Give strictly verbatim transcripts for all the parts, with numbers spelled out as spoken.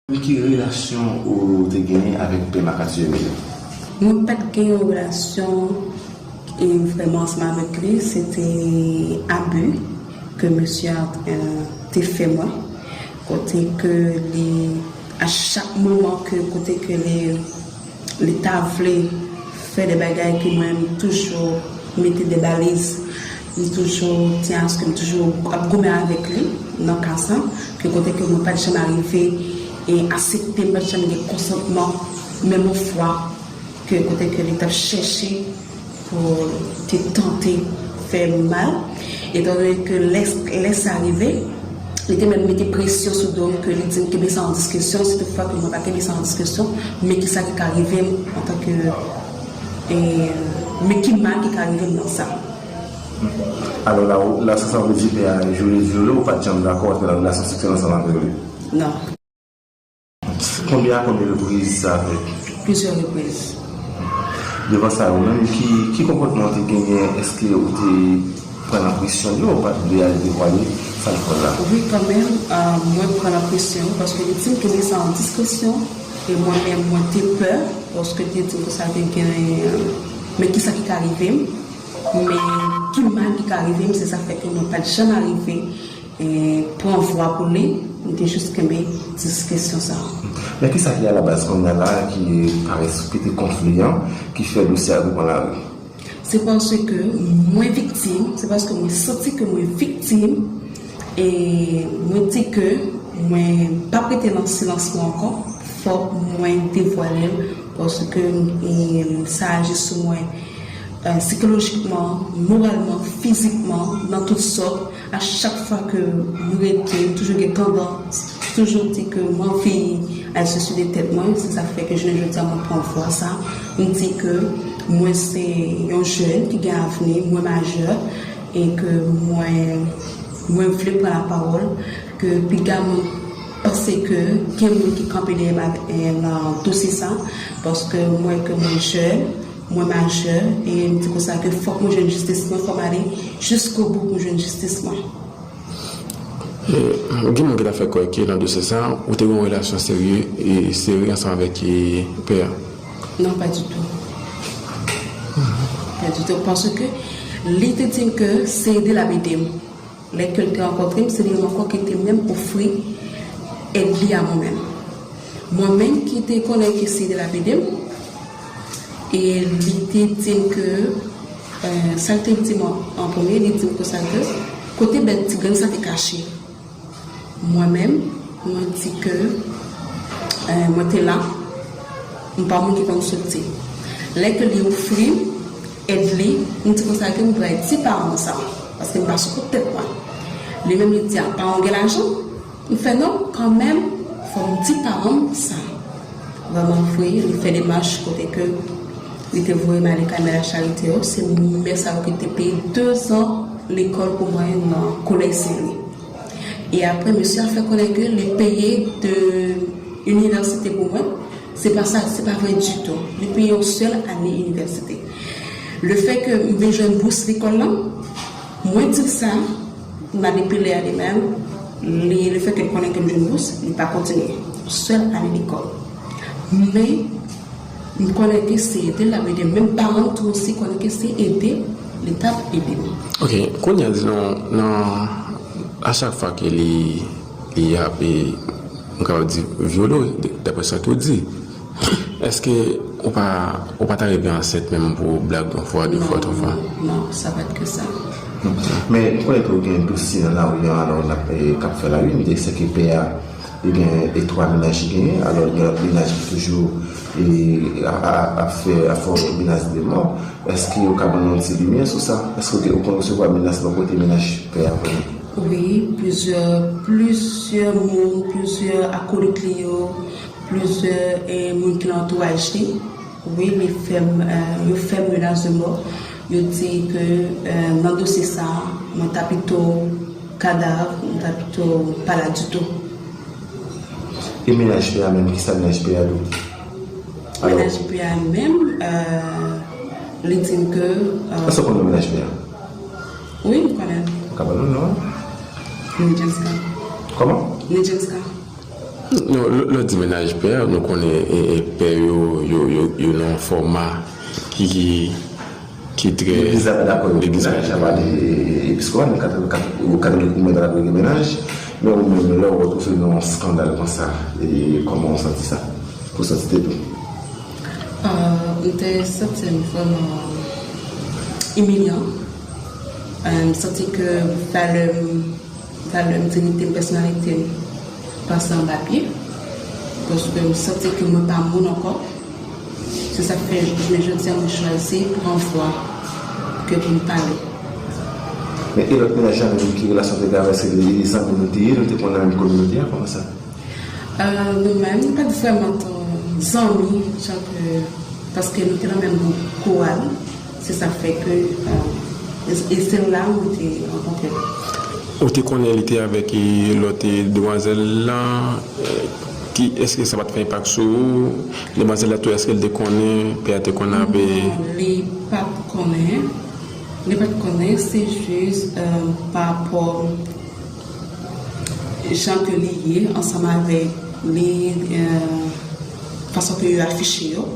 Ki relasyon ou te genyen avèk Pè Marc Arthur Emile? Mwen pa t gen yon relasyon e vrèman ansanm avèk li, se te abi ke mesye a, eh, te fè mwen. Kote ke li, a chak moman ke, kote ke li, li ta vle fè de bagay ke mwen, m toujou mete de baliz, m toujou tyen aske m toujou ap goumen avèk li nan ka sa, ke kote ke mwen pa t janm arive e aksepte, m pa t janm gen konsantman, menm yon fwa ke kote ke li t ap chèche pou te tante fè m mal, etandone ke lè, lè sa rive, li te menm mete presyon sou do m, ke li di m kenbe sa an diskresyon, si toutfwa ke mwen pa kenbe sa an diskresyon, men kisa ki ka rive m antanke, e, men ki mal ki ka rive m nan sa. Alò, la, la, sa, sa vle di, pè a, jou li vyole, ou pa t janm dakò avèk relasyon seksyèl ansanm avè l? Non. Konbyen a konbyen repriz sa fèt? Plizyè repriz. Devan sa, ou menm, ki, ki konpòtman ou te genyen? Èske ou te pran nan presyon li, ou pa t vle al devwale sa l fè la? Wi, kanmenm, ah, mwen pran nan presyon, paske li di m kenbe sa an diskresyon, e mwen menm, mwen te pè, paske li te di m konsa te gen, men kisa ki ka rive m, men ki mal ki ka rive m, se sa k fè ke mwen pa t janm arive e, pran vwa pou li, m te jis kenbe diskresyon sa a. Men kisa ki alabaz kounye a la ki parèt pete konfli an, ki fè dosye a repran lari? Se paske mwen viktim, se paske mwen santi ke mwen viktim, e mwen di ke mwen p ap rete nan silans mwen ankò, fòk mwen devwale l, paske, e, sa aji sou mwen, e, sikolojikman, moralman, fizikman, nan tout sòt. A chak fwa ke m rete, m toujou gen tandans, toujou di ke m anvi al sesi de tèt mwen. Se sa k fè ke jounen jodi a mwen pran vwa sa. M di ke mwen se yon jèn ki gen avni, mwen majè, e ke mwen, mwen vle pran lapawòl, ke piga mwen panse ke gen moun ki kanpe dèyè m ak, e, nan dosye sa, paske m wè ke mwen jèn, mwen majè, e m di konsa ke fòk mwen jwenn jistis mwen, fòk m ale jiskobou pou m jwenn jistis mwen. E, gen moun ki ta fè kwè ke nan dosye sa, ou te gen yon relasyon serye, e, sere ansanm avèk, e, pè a? Non, pa ditou. Pa ditou, paske li te di m ke se ede l ap ede m. Lè ke l te rankontre m, se li menm ankò ki te menm ofri èd li a mwen menm. Mwen menm ki te konnen ke se ede l ap ede m, e li te di m ke, e, sa l te di m an, an premye, li di m konsa ke kote bèt ti grenn sa te kache. Mwen menm, mwen di ke, e, mwen te la, m pa moun ki konn soti. Lè ke li ofri m èd li, m di konsa ke m pral di paran m sa, paske m pa sou kont tèt mwen. Li menm, li di, a, paran w gen lajan? M fè non, kanmenm, fò m di paran m sa. Vrèman vre, li fè demach kote ke li te voye m ale kay Mè Lacharite yo, se mè sa yo ki te peye dezan lekòl pou mwen nan Kolèj Sen Lwi. E apre, mesye a fè konnen ke li peye de inivèsite pou mwen. Se pa sa, se pa vre ditou. Li peye yon sèl ane inivèsite. Lefètke m vin jwenn bous lekòl lan, mwen di l sa, m ale pile a li menm, li, lefètke l konnen ke m jwenn bous, li pa kontinye. Sèl ane lekòl. Men, m konnen ke se ede l ap ede m. Menm paran m tou osi konnen ke se ede li t ap ede m. Ok, kounye a di nou, nan, a chak fwa ke li, li ap, e, m kapab di, vyole w, d-, daprè sa ke w di, èske ou pa, ou pa ta rive ansent menm pou blag yon fwa, de fwa, twa fwa? Non, non, sa pa t ke sa. Men, m konnen tou gen dosye nan lari an, alò, n ap, e, k ap fè la une, de sèke pè a, li gen, e, twa mennaj li genyen, alò, gen lòt mennaj ki toujou, e, a, a, ap fè, ap fè menas de mò. Èske ou ka ban nou yon ti limyè sou sa? Èske ou te, ou konn resevwa menas bò kote mennaj pè a vrèman? Wi, plizyè, plizyè moun, plizyè akolit li yo, plizyè, e, moun ki nan antouraj li. Wi, li fè m, e, yo fè m menas de mò. Yo di ke, e, nan dosye sa, mwen ta pito kadav, mwen ta pito pa la ditou. E mennaj pè a menm, kisa mennaj pè a di w? Alò, mennaj pè a menm, e, li di m ke, e, èske w konn non mennaj pè a? Wi, m konnen l. Ou ka ban nou non an? Nijenska. Kòman? Nijenska. Non, lè w di mennaj pè, nou konnen e, e pè yo, yo, yo, yo nan yon fòma ki, ki, ki trè... Legliz la pa dakò yo. Legliz la pa dakò. Episkopal, men katolik, katolik ou mèt al gen mennaj, men ou menm lè w wè w twouve nan yon eskandal konsa, e kòman w santi sa? Pou w santi tèt ou? M te santi m vrèman imilyan. M santi ke valè m, valè m, diyite m, pèsonalite m pase anba pye. Paske m santi ke mwen pa moun ankò. Se sa k fè jounen jodi a mwen chwazi pran vwa ke pou m pale. Men e lòt mennaj la menm, ki relasyon w te gen avè l? Se zanmi nou te ye? Nou te konn nan menm kominote a? Kòman sa? Nou menm, nou pa t vrèman tan zanmi, jan ke, paske nou te nan menm gwoup koral, se sa k fè ke, e se la mwen te rankontre l. Ou te konnen li te avèk lòt demwazèl lan? Ki, èske sa pa t fè enpak sou ou? Demwazèl la tou, èske l te konnen, pè a te konnen avè... Non, li pa t konnen. Li pa t konnen, se jis pa rapò jan ke li ye ansanm avèk li, fason ke yo afiche yo,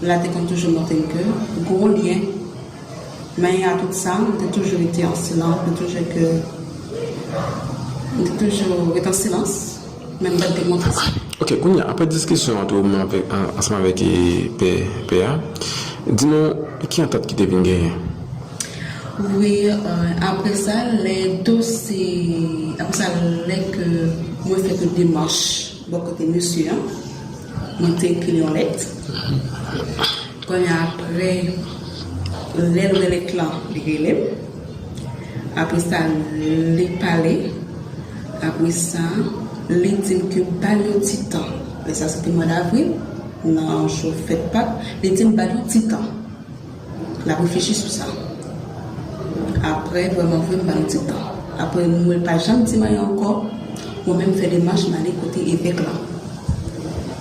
la te konn toujou montre m ke gen yon lyen. Men a tout sa, m te toujou rete an silans, m te toujou ke, m te toujou rete an silans, men m pa t demontre sa. Ok, kounye a, apre diskisyon ant ou menm avèk, ansanm avèk pè, pè a, di nou ki antant ki te vin genyen? Wi, apre sa, lè dosye, apre sa, lè ke mwen fè tout demach bò kote mesye a, mwen te ekri l yon lèt. Kounye a, apre, lè l wè lèt lan, li rele m. Apre sa, li pale. Apre sa, li di m ke ba l yon ti tan. Lè sa, se te mwa davril, nan jou fèt Pak. Li di m ba l yon ti tan. L ap reflechi sou sa. Apre, vrèman vre, m ba l yon ti tan. Apre, m wè l pa janm di m anyen ankò. Mwen menm, m fè demach, m ale kote evèk lan.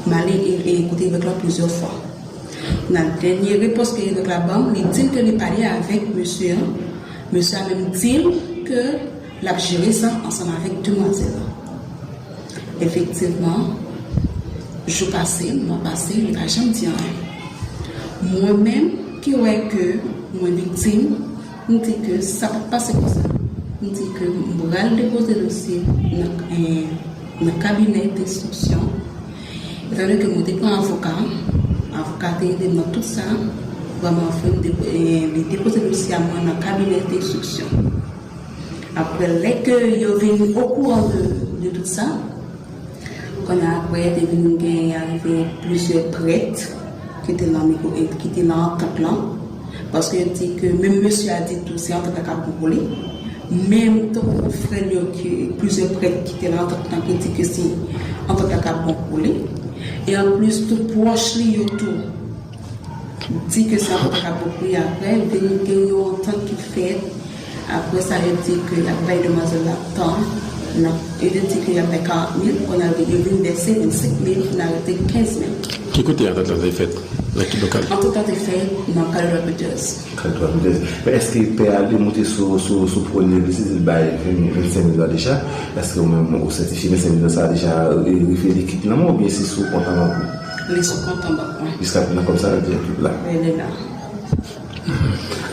M ale e, e kote evèk lan plizyè fwa. Nan dènye repons ke evèk la ban m, li di m ke li pale avèk mesye an. Mesye a menm di l ke l ap jere sa ansanm avèk demwazèl lan. Efektivman, jou pase, mwa pase, li pa janm di anyen. Mwen menm ki wè ke mwen viktim, m di ke sa p ap pase konsa. M di ke m pral depoze dosye nan, nan kabinè denstriksyon. Etandone ke mwen te pran avoka, avoka te ede m nan tout sa, vrèman vre, m depo-, e, li depoze dosye a mwen nan kabinè denstriksyon. Apre, lè ke yo vin okouran de, de tout sa, kounye a apre, te vin gen, arive plizyè prèt ki te nan mikwo, e ki te nan antant lan. Paske yo di ke, menm mesye a di tou, se antant la k ap bon pou li. Menm tankou frè l yo, ki, plizyè prèt ki te nan antant lan, ki di ke se antant la k ap bon pou li. E anplis, tout pwòch li yo tou di ke se antant la k ap bon pou li. Apre, vin gen yon antant ki fèt. Apre sa, yo di ke y ap bay demwazèl la tan. Nan, yo te di ke y ap bay karant mil, kounye a yo vin vèse vennsenk mil, kounye a rete kenz mil. Ki kote antant lan te fèt? Nan ki lokal? Antant lan te fèt nan Kaliwa Peters. Kaliwa Peters. Men èske pè a li monte sou, sou, sou premye vizit, li bay vennsenk mil dola deja? Èske ou menm ou sètifye vennsenk mil dola sa a deja rive likid nan men w oubyen se sou kont an bank ou? Li sou kont an bank mwen. Jiska prezan kòb sa a rete tout la? Wi, li la.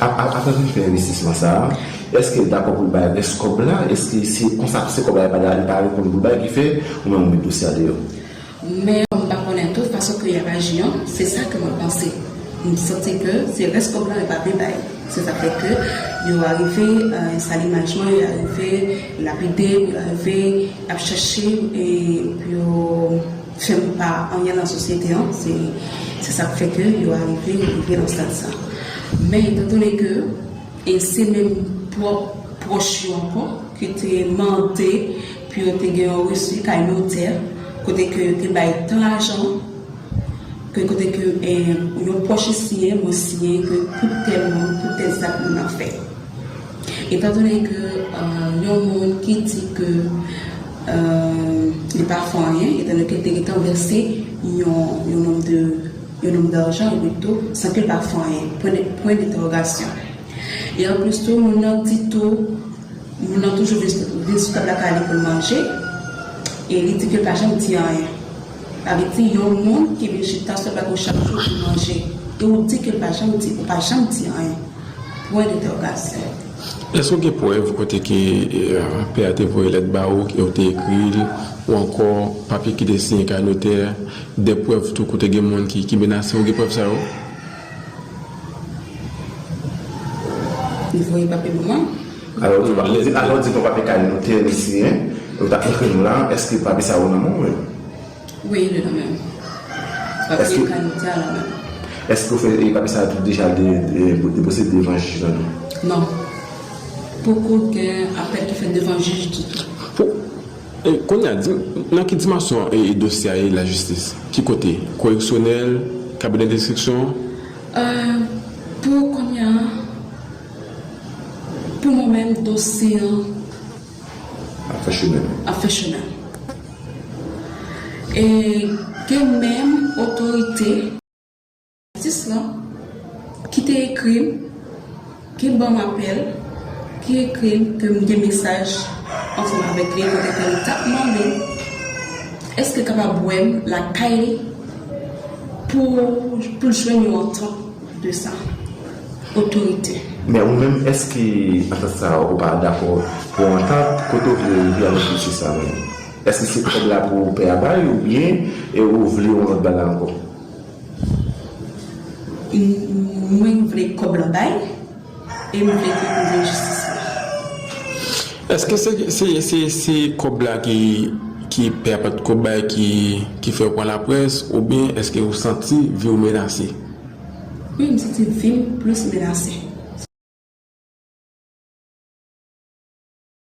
Apre l fin fè envestisman sa a, èske l dakò pou l bay rès kòb la? Èske se konsa, se kòb la li pa, li pa reponn pou l bay ki fè ou menm ou met dosye a deyò? Men m pa konnen tou fason ke y ap aji an, se sa ke mwen panse. M santi ke se rès kòb la yo pa vle bay. Se sa k fè ke yo arive, e, sal imaj mwen, yo arive lapide m, yo arive ap chache, e, pou yo fè m pa anyen nan sosyete an, se, se sa k fè ke yo arive rive nan stad sa. Men, etandone ke, e se menm pwòp pwòch yo ankò ki te mande pou yo te gen yon resi kay notè, kote ke yo te bay tan lajan, ke kote ke, e, yon pwòch li siyen, mwen siyen ke pou tèl moun, pou tèl zak moun nan fè. Etandone ke, e, yon moun ki di ke, e, li pa fè anyen, etandone ke l te gentan vèse yon, yon nonm de, yon nonm dajan, epi tou, san ke l pa fè anyen, pwen de, pwen dentèwogasyon. E anplis tou, moun nan di tou, moun nan toujou vin, vin sou tab lakay li pou l manje. E li di ke l pa janm di anyen. Sa vle di, yon moun ki vin chita sou plato chak jou pou manje, e ou di ke l pa janm di, ou pa janm di anyen. Pwen dentèwogasyon. Èske w gen prèv kote ke, eh, pè a te voye lèt ba ou, e w te ekri l, ou ankò papye ki te siyen kay notè, de prèv tou kote gen moun ki, ki menase, ou gen prèv sa yo? Li voye papye pou mwen. Alò, ou di, alò, ou di nou pa pe kay notè ni siyen, ou ta ekri nou la, èske papye sa yo nan men w? Wi, li nan men m. Papye kay notè a nan men m. Èske ou fè, e, papye sa yo tout deja de, de, depoze devan jij la, non? Non. Poko gen apèl ki fèt devan jij ditou. Pou, e, kounye a, di, nan ki dimansyon, e, e dosye a ye lajistis? Ki kote? Koreksyonèl, kabinè denstriksyon? Euh, pou kounye a, pou mwen menm, dosye an ap fè chimen. Ap fè chimen. E gen menm otorite jistis lan ki te ekri m, ki ban m apèl, ki ekri m ke m gen mesaj ansanm avèk li kote ke li t ap mande m èske l kapab wè m lakay li pou, pou l jwenn yon antant de sa. Otorite. Men ou menm, èske antant sa a, ou pa dakò pou antant, kote ou vle rive avèk dosye sa a menm? Èske se kòb la pou pè a bay oubyen e ou vle yon lòt bagay ankò? M, mwen vle kòb la bay e m vle ke pou jwenn jistis la. Èske se, se, se, se kòb la ki, ki pè a pa t ko bay ki, ki fè w pran laprès, oubyen èske ou santi vi w menase? Wi, m santi vi m plis menase.